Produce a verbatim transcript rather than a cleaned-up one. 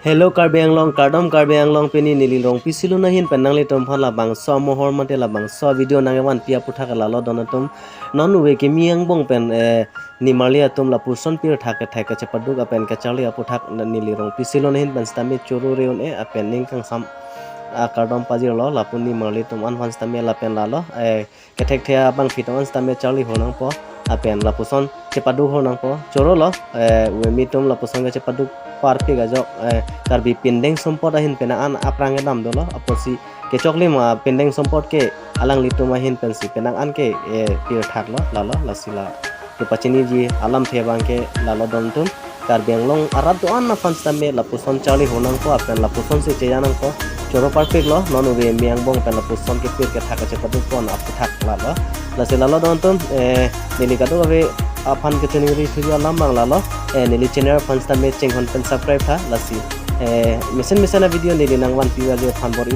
Hello Karbi Anglong, kardom Karbi Anglong, pini neli Rongpi Silun ahin pen nanglitum aphan labangso amohor mate labangso video nangvanpi aphuthak lalo don atum. Non ove kimi angbong pen eh, nimarli atum lapuson pirthak kethek kachepaduk lapen kacharli aphuthak neli Rongpi Silun ahin pen sitame choro re-un-e lapen ning kangsam akardom pajirlo lapu nimarli atum an aphan sitame lapen lalo eh, kethekthe abangphi atum an sitame charli hor nangpo lapen lapuson chepaduk hor nangpo. Choro lo, eh, ove kimi atum lapuson kachepaduk parpik ajok eh, Karbi pindeng sumpot ahin penang an aphrang kedam dolo apotsi kechoklim ah pindeng sumpot ke alanglitum ahin pensi penang an ke eh, pirthaklo lalo lasi la kepachiniji alamthe abang ke lalo don atum. Karbi Anglong arat do-an aphan sitame lapuson charli hor nangpo lapen lapuson si cheja nangpo. Choro parpiklo, non ove kimi angbong pen lapuson kepir kethak kachepaduk pon aphuthak lalo. Lasi lalo don atum eh, neli kadokave aphan kachiningri thuji alam abang lalo. Eh, neli channel aphan sitame chinghon pen subscribe tha lasi eh, mesen mesen avideo neli nangvanpi ajo aphan bor-i